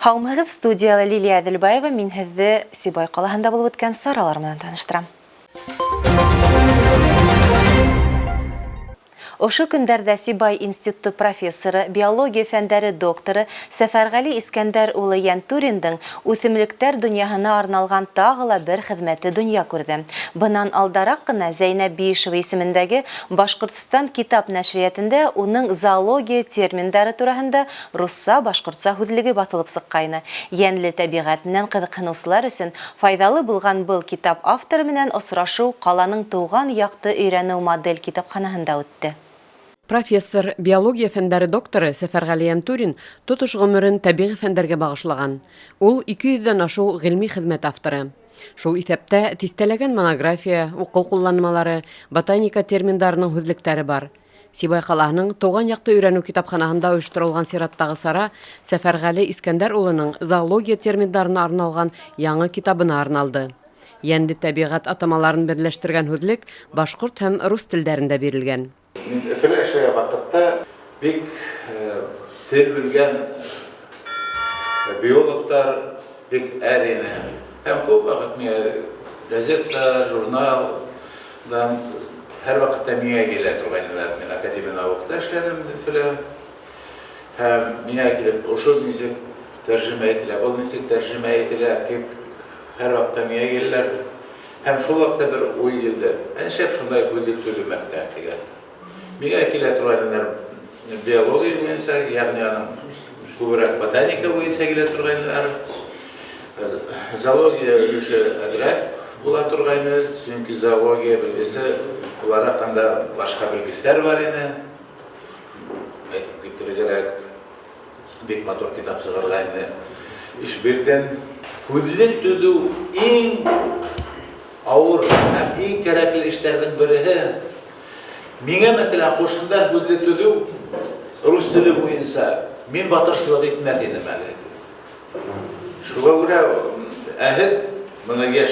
Һаумыһығыҙ, студияла Лилия Әҙелбаева, мин һеҙҙе Сибай ҡалаһында булып үткән саралар менән таныштырам. Ошо көндәрҙә Сибай институты профессоры, биология фәндәре докторы Сәфәрғәли Искәндәр улы Йәнтүриндың үҫемлектәр донъяһына арналған тағы ла бер хеҙмәте донъя күрҙе. Бынан алдараҡ ҡына Зәйнәб Биишева исемендәге Башҡортостан китап нәшриәтендә уның зоология терминдары тураһында русса-башҡортса һүҙлеге баҫылып сыҡҡайны. Йәнле тәбиғәт менән ҡыҙыҡһыныусылар өсөн файҙалы булған был китап авторы менән осрашыу ҡаланың Тыуған якты өйрәнеү модель китапханаһында үтте. Профессор, биология фәндәре докторы Сәфәргали Янтурин тотош ғүмерен тәбиғи фәндәргә бағышлаган. Ул 200 дән ашыу ғилми хеҙмәт авторы. Шул иҫәптә тиҫтәләгән монография, уҡыу ҡулланмалары, ботаника терминдарының һүҙлектәре бар. Сибай ҡалаһының Тыуған яҡты өйрәнеү китапханаһында ойошторолған сираттағы сара Сәфәрғәле Искәндәр улының зоология терминдарына арналған яңы китабына арналды. Йәнле тәбиғәт атамаларын берләштергән һүҙлек башҡорт һәм рус телдәрендә бирелгән. Мин Өфөлә эшләгән ваҡытта бик тел белгән биологтар бик әҙ ине. Һәм күп ваҡыт миңә газета, журналдан һәр ваҡытта миңә килә торғайнылар. Мин академия наукта эшләнем Өфөлә. Һәм миңә килеп, ошо нисек тәржемә ителә, был нисек тәржемә ителә дип һәр ваҡытта миңә киләләр. Һәм шул ваҡытта бер уй килде. Ә нишләп шундай һүҙлек төҙөмәҫкә тигән. Миңә килә торғайнылар биология буйынса, ягъни аның күберәк ботаника буйынса килә торғайнылар. Зоология өлөшө әҙерәк була торғайны, сөнки зоология белгесе булараҡ анда башҡа белгестәр бар ине. Әйтеп китергә бик матур китап сығарғайны. Ишбирҙән һүҙлек төҙөү иң ауыр һәм иң кәрәкле эштәрҙең береһе. Миңә, мәҫәлән, ҡушында һүҙлек төҙөү рус теле буйынса мин батырсылыҡ итмәҫ инем әле. Шуға күрә әһеҙ бына йәш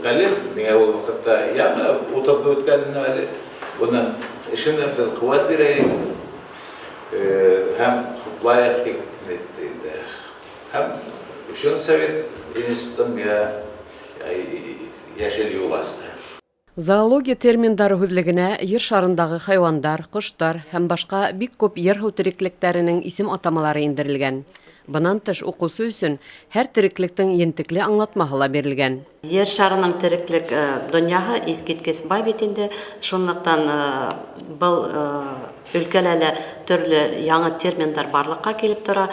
ғалим, миңә ул ваҡытта яңы утыҙҙы үткән ине әле. Уның эшенә беҙ ҡеүәт бирәйек һәм хуплайыҡ тип әйтте инде. Һәм Ученый совет институтын миңә йәшел юл асты. Зоология терминдары һүҙлегенә Ер шарындағы хайуандар, ҡоштар һәм башҡа бик күп ер-һыу тереклектәренең исем-атамалары индерелгән. Бынан тыш, уҡыусы өсөн һәр тереклектең ентекле аңлатмаһы ла бирелгән. Ер шарының тереклек донъяһы иҫ киткес бай бит инде. Шунлыҡтан был өлкәлә лә төрлө яңы терминдар барлыҡҡа килеп тора.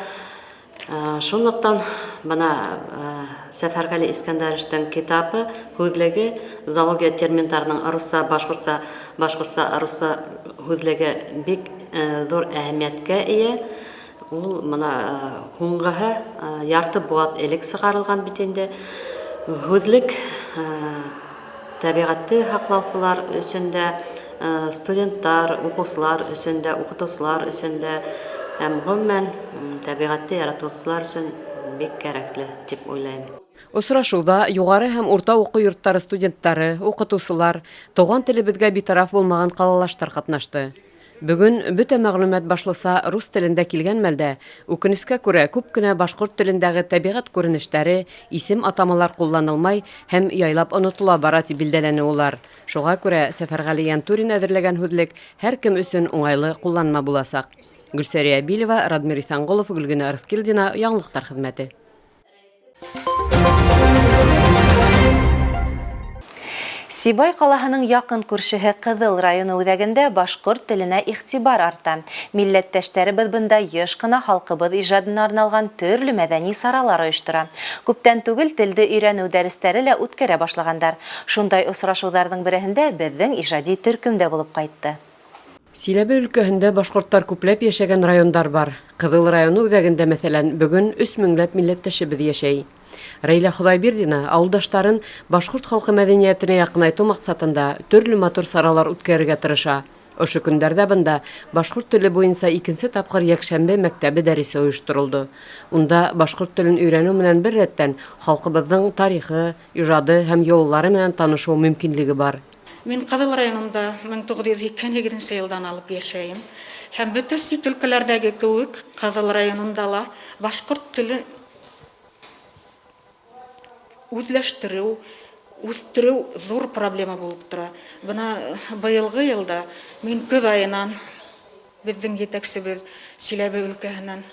Шунлыҡтан бына Сәфәрғәле Искәндәровичтың китабы, һүҙлеге, зоология терминдарының русса, башҡортса, башҡортса, русса һүҙлеге бик ҙур әһәмиәткә эйә. Ул бына һуңғыһы ярты быуат элек сығарылған бит инде. Һүҙлек тәбиғәтте һаҡлаусылар өсөн дә, студенттар, уҡыусылар өсөн дә, уҡытыусылар өсөн дә һәм ғөмүмән тәбиғәтте яратыусылар өсөн бик кәрәкле тип уйлайым. Осрашыуҙа юғары һәм урта уҡыу йорттары студенттары, уҡытыусылар, туған телебеҙгә битараф булмаған ҡалалаштар ҡатнашты. Бөгөн бөтә мәғлүмәт башлыса рус телендә килгән мәлдә, үкенескә күрә, күп кенә башҡорт телендәге тәбиғәт күренештәре, исем-атамалар ҡулланылмай һәм яйлап онотола бара, тип билдәләне улар. Шуға күрә Сәфәрғәле Янтурин әҙерләгән һүҙлек һәр кем өсөн уңайлы ҡулланма буласаҡ. Гөлсәрия Билева, Радмир Иҫәнғолов, Гөлгенә Ырыҫкилдина, Яңылыҡтар хеҙмәте. Сибай ҡалаһының яҡын күршеһе Ҡыҙыл районы үҙәгендә башҡорт теленә иғтибар арта. Милләттәштәребеҙ бында йыш ҡына халҡыбыҙ ижадына арналған төрлө мәҙәни саралар ойоштора. Күптән түгел телде өйрәнеү дәрестәре лә үткәрә башлағандар. Шундай осрашыуҙарҙың береһендә беҙҙең ижади төркөм дә булып ҡайтты. Силәбе өлкәһендә башҡорттар күпләп йәшәгән райондар бар. Ҡыҙыл районы үҙәгендә, мәҫәлән, бөгөн өс меңләп милләттәшебеҙ йәшәй. Рәйлә Хоҙайбирҙина ауылдаштарын башҡорт халҡы мәҙәниәтенә яҡынайтыу маҡсатында төрлө матур саралар үткәрергә тырыша. Ошо көндәрҙә бында башҡорт теле буйынса икенсе тапҡыр йәкшәмбе мәктәбе дәресе ойошторолдо. Унда башҡорт телен өйрәнеү менән бер рәттән халҡыбыҙҙың тарихы, ижады һәм йолалары менән танышыу мөмкинлеге бар. Мин Ҡыҙыл районында 1988 нче йылдан алып йәшәйем. Һәм бөтә сит өлкәләрҙәге кеүек Ҡыҙыл районында ла башҡорт теле Үзләштерү, үҫтереү ҙур проблема булып тора. Бына быйылғы йылда мин көҙ айынан беҙҙең етәксебеҙ Силәбе өлкәһенән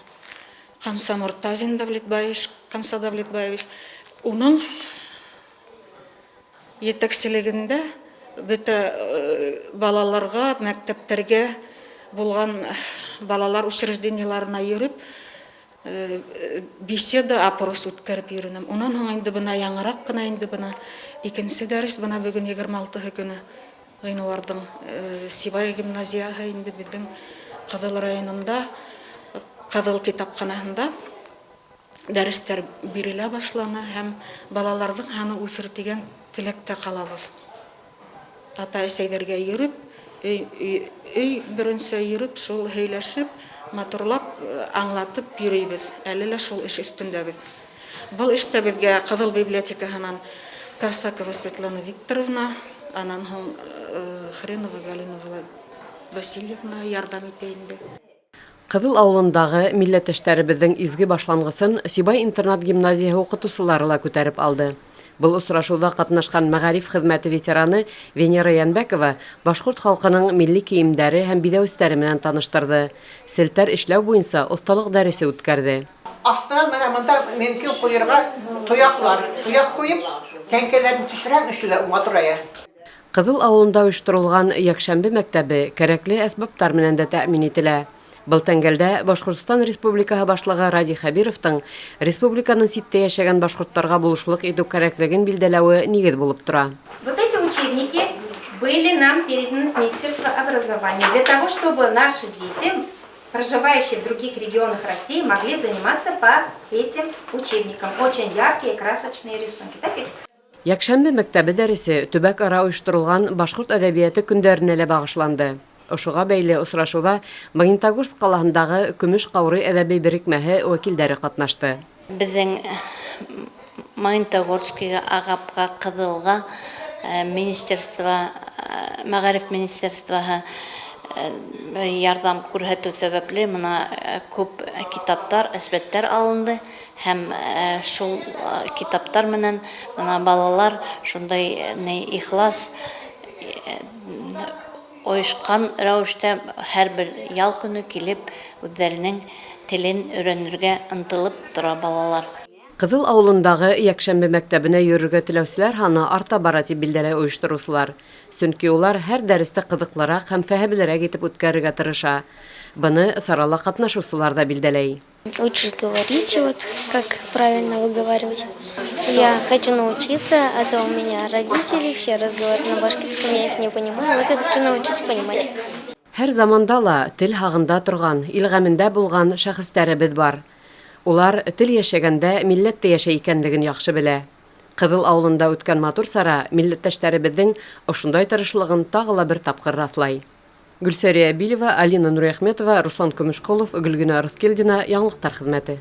Ҡамса Мортазин Давлетбаевич, Ҡамса Давлетбаевич, уның етәкселегендә бөтә балаларға, мәктәптәргә булған балалар учреждениеларына йөрөп, беседа, опрос үткәреп йөрөнөм. Унан һуң инде бына яңыраҡ ҡына инде бына икенсе дәрес, бына бөгөн 26-һы көнө ғинуарҙың Сибай гимназияһы инде беҙҙең Ҡыҙыл районында Ҡыҙыл китапханаһында дәрестәр бирелә башланы һәм балаларҙың һаны үҫер тигән теләктә ҡалабыҙ. Ата-әсәйҙәргә йөрөп, өй, өй беренсә йөрөп, шул һөйләшеп, матурлап, аңлатып йөрөйбөҙ. Әле лә шул эш өҫтөндәбеҙ. Был эштә беҙгә Ҡыҙыл библиотекаһынан Корсакова Светлана Викторовна, анан һуң Хренова Галина Васильевна ярҙам итә инде. Ҡыҙыл ауылындағы милләттәштәребеҙҙең изге башланғысын Сибай интернат-гимназияһы уҡытыусылары ла күтәреп алды. Был осрашыуҙа ҡатнашҡан мәғариф хеҙмәте ветераны Венера Йәнбәкова башҡорт халҡының милли кейемдәре һәм биҙәүестәре менән таныштырды, селтәр эшләү буйынса оҫталыҡ дәресе үткәрҙе. Аҫтына менә монда мөмкин ҡуйырға тояҡлар. Тояҡ ҡуйып, тәңкәләрен төшөрһәң, эше лә матурая. Ҡыҙыл ауылында ойошторолған йәкшәмбе мәктәбе кәрәкле әсбаптар менән дә тәьмин ителә. Был тәңгәлдә Башҡортостан Республикаһы Башлығы Радий Хәбировтың республиканан ситтә йәшәгән башҡорттарға булышлыҡ итеү кәрәклеген билдәләүе нигеҙ булып тора. Вот эти учебники были нам переданы с Министерства образования для того, чтобы наши дети, проживающие в других регионах России, могли заниматься по этим учебникам. Очень яркие, красочные рисунки. Так ведь? Йәкшәмбе мәктәбе дәресе төбәк-ара ойошторолған башҡорт әҙәбиәте көндәренә лә бағышланды. Ошоға бәйле осрашыуҙа Магнитогорск ҡалаһындағы Көмөш ҡаурый әҙәби берекмәһе вәкилдәре ҡатнашты. Беҙҙең Магнитогорскиға, Ағапҡа, Ҡыҙылға министерство, мәғариф министерствоһы ярҙам күрһәтеү сәбәпле бына күп китаптар, әсбәттәр алынды һәм шул китаптар менән бына балалар шундай ихлас ойошҡан рәүештә һәр бер ял көнө килеп үҙҙәренең телен өйрәнергә ынтылып тора балалар. Ҡыҙыл ауылындағы йәкшәмбе мәктәбенә йөрөргә теләүселәр һаны арта бара тип билдәләй ойоштороусылар. Сөнки улар һәр дәресте ҡыҙыҡлыраҡ һәм фәһемлерәк итеп үткәрергә тырыша. Быны сарала ҡатнашыусылар ҙа билдәләй. Учат говорить, вот как правильно выговаривать. Я хочу научиться, а то у меня родители все разговаривают на башкирском, я их не понимаю, вот я хочу научиться понимать. Һәр заманда ла тел һағында торған, ил ғәмендә булған шәхестәребеҙ бар. Улар тел йәшәгәндә милләт тә йәшәй икәнлеген яҡшы белә. Ҡыҙыл ауылында үткән матур сара милләттәштәребеҙҙең ошондай тырышлығын тағы ла бер тапҡыр раҫлай. Гөлсәрия Билева, Алина Нуриәхмәтова, Руслан Көмөшҡолов, Гөлгенә Арыҫкилдина, Яңылыҡтар хеҙмәте.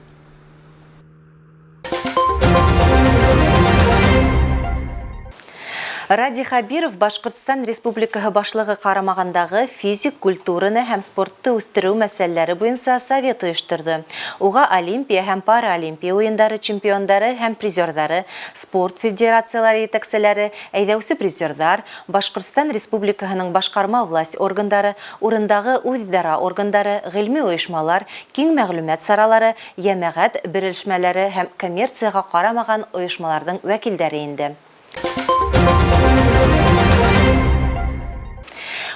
Радий Хәбиров Башҡортостан Республикаһы Башлығы ҡарамағындағы физик культураны һәм спортты үҫтереү мәсьәләләре буйынса совет ойошторҙо. Уға Олимпия һәм Паралимпия уйындары чемпиондары һәм призерҙары, спорт федерациялары етәкселәре, әйҙәүсе призерҙар, Башҡортостан Республикаһының башҡарма власть органдары, урындағы үҙидара органдары, ғилми ойошмалар, киң мәғлүмәт саралары, йәмәғәт берелешмәләре һәм коммерцияға ҡарамаған ойошмаларҙың вәкилдәре инде.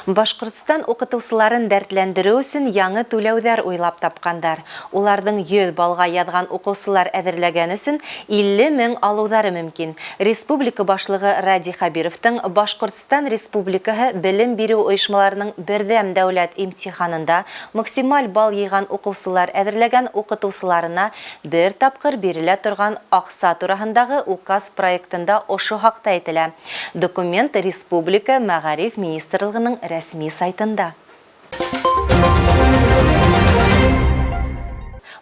Башҡортостан уҡытыусыларын дәртләндереү өсөн яңы түләүҙәр уйлап тапҡандар. Уларҙың 100 балға яҙған уҡыусылар әҙерләгән өсөн 50 мең алыуҙары мөмкин. Республика башлығы Радий Хәбировтың Башҡортостан Республикаһы белем биреү ойошмаларының берҙәм дәүләт имтиханында максималь балл йыйған уҡыусылар әҙерләгән уҡытыусыларына бер тапҡыр бирелә торған аҡса тураһындағы указ проектында ошо хаҡта әйтелә. Документ Республика Мәғариф министрлығының рәсми сайтында.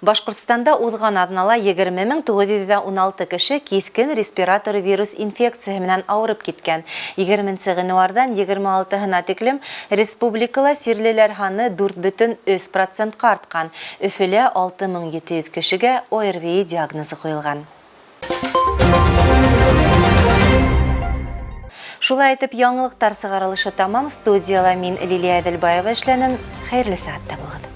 Башҡортостанда уҙған аҙнала егерме мең туғыҙ йөҙ ҙә ун алты кеше киҫкен респиратор вирус инфекцияһы менән ауырып киткән. Егерменсе ғинуарҙан егерме алтыһына тиклем республикала сирлеләр һаны дүрт бөтөн өс процентҡа артҡан. Өфөлә алты мең ете йөҙ кешегә ОРВИ диагнозы ҡуйылған. Шулай итеп, яңылыҡтар сығарылышы тамам. Студияла мин Лилия Әҙелбаева эшләнем. Хәйерле сәғәттә булығыҙ.